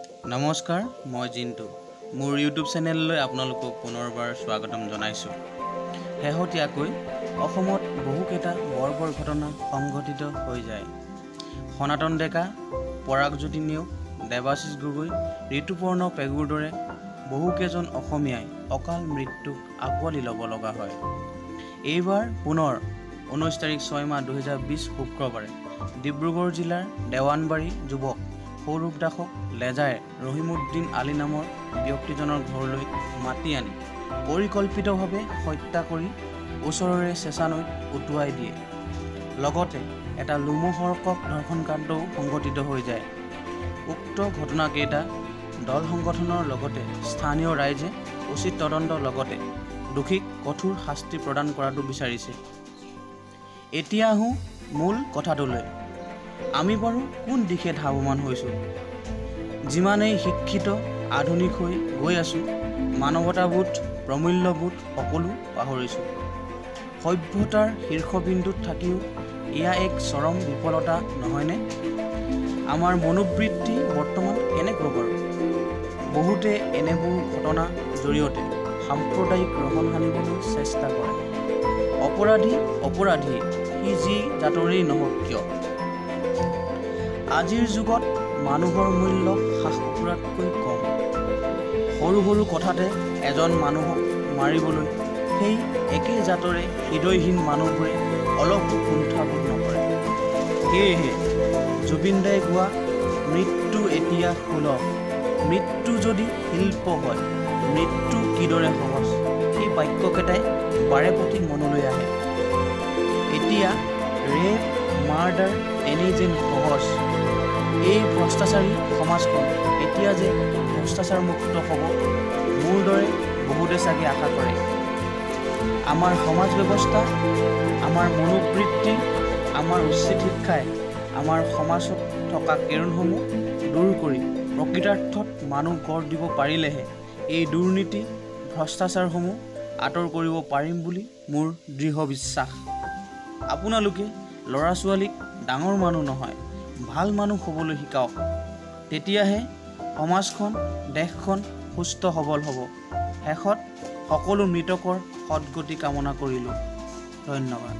নমস্কাৰ, মই জিন্তু। মোৰ ইউটিউব চেনেললৈ আপোনালোকক পুনৰবাৰ স্বাগতম জনাইছোঁ। শেহতীয়াকৈ অসমত বহুকেইটা বৰ্বৰ ঘটনা সংঘটিত হৈ যায়। সনাতন ডেকা, পৰাগজ্যোতি নেওগ, দেৱাশীষ গগৈ, ঋতুপৰ্ণ পেগুৰ দৰে বহুকেইজন অসমীয়াই অকাল মৃত্যুক আঁকোৱালি ল'ব লগা হয়। এইবাৰ পুনৰ 19 তাৰিখ 6 মাহ 2020 শুক্ৰবাৰে ডিব্ৰুগড় জিলাৰ দেৱানবাৰী যুৱক সৌৰভ দাসক লেজাই ৰহিমুদ্দিন আলী নামৰ ব্যক্তিজনৰ ঘৰলৈ মাতি আনি পৰিকল্পিতভাৱে হত্যা কৰি ওচৰৰে চেঁচা নৈত উটুৱাই দিয়ে। লগতে এটা লোমহৰ্ষক ধৰ্ষণকাণ্ডও সংঘটিত হৈ যায়। উক্ত ঘটনাকেইটা দল সংগঠনৰ লগতে স্থানীয় ৰাইজে উচিত তদন্তৰ লগতে দোষীক কঠোৰ শাস্তি প্ৰদান কৰাটো বিচাৰিছে। এতিয়া আহোঁ মূল কথাটোলৈ। আমি বাৰু কোন দিশে ধাৱমান হৈছোঁ? যিমানেই শিক্ষিত আধুনিক হৈ গৈ আছোঁ, মানৱতাবোধ, প্ৰমূল্যবোধ সকলো পাহৰিছোঁ। সভ্যতাৰ শীৰ্ষবিন্দুত থাকিও এয়া এক চৰম বিফলতা নহয়নে? আমাৰ মনোবৃত্তি বৰ্তমান কেনেকুৱা বাৰু? বহুতে এনেবোৰ ঘটনাৰ জৰিয়তে সাম্প্ৰদায়িক ৰহণ সানিবলৈ চেষ্টা কৰে। অপৰাধী অপৰাধী, সি যি জাতৰেই নহওক কিয়। আজিৰ যুগত মানুহৰ মূল্য হাঁহ কুকুৰাতকৈ কম। সৰু সৰু কথাতে এজন মানুহক মাৰিবলৈ সেই একে জাতৰে হৃদয়হীন মানুহবোৰে অলপো কুণ্ঠাবোধ নকৰে। সেয়েহে জুবিন দাই গোৱা মৃত্যু এতিয়া সুলভ, মৃত্যু যদি শিল্প হয়, মৃত্যু কিদৰে সহজ, এই বাক্যকেইটাই বাৰে প্ৰতি মনলৈ আহে। এতিয়া ৰেপ, মাৰ্ডাৰ এনেই যেন সহজ। এই ভ্ৰষ্টাচাৰী সমাজখন এতিয়া যে ভ্ৰষ্টাচাৰমুক্ত হ'ব, মোৰ দৰে বহুতে চাগে আশা কৰে। আমাৰ সমাজ ব্যৱস্থা, আমাৰ মনোবৃত্তি, আমাৰ উচিত শিক্ষাই আমাৰ সমাজত থকা কেৰোণসমূহ দূৰ কৰি প্ৰকৃতাৰ্থত মানুহ গঢ় দিব পাৰিলেহে এই দুৰ্নীতি, ভ্ৰষ্টাচাৰসমূহ আঁতৰ কৰিব পাৰিম বুলি মোৰ দৃঢ় বিশ্বাস। আপোনালোকে ল'ৰা ছোৱালীক ডাঙৰ মানুহ নহয়, ভাল মানুহ হ'বলৈ শিকাওক। তেতিয়াহে সমাজখন, দেশখন সুস্থ সবল হ'ব। শেষত সকলো মৃতকৰ সদগতি কামনা কৰিলোঁ। ধন্যবাদ।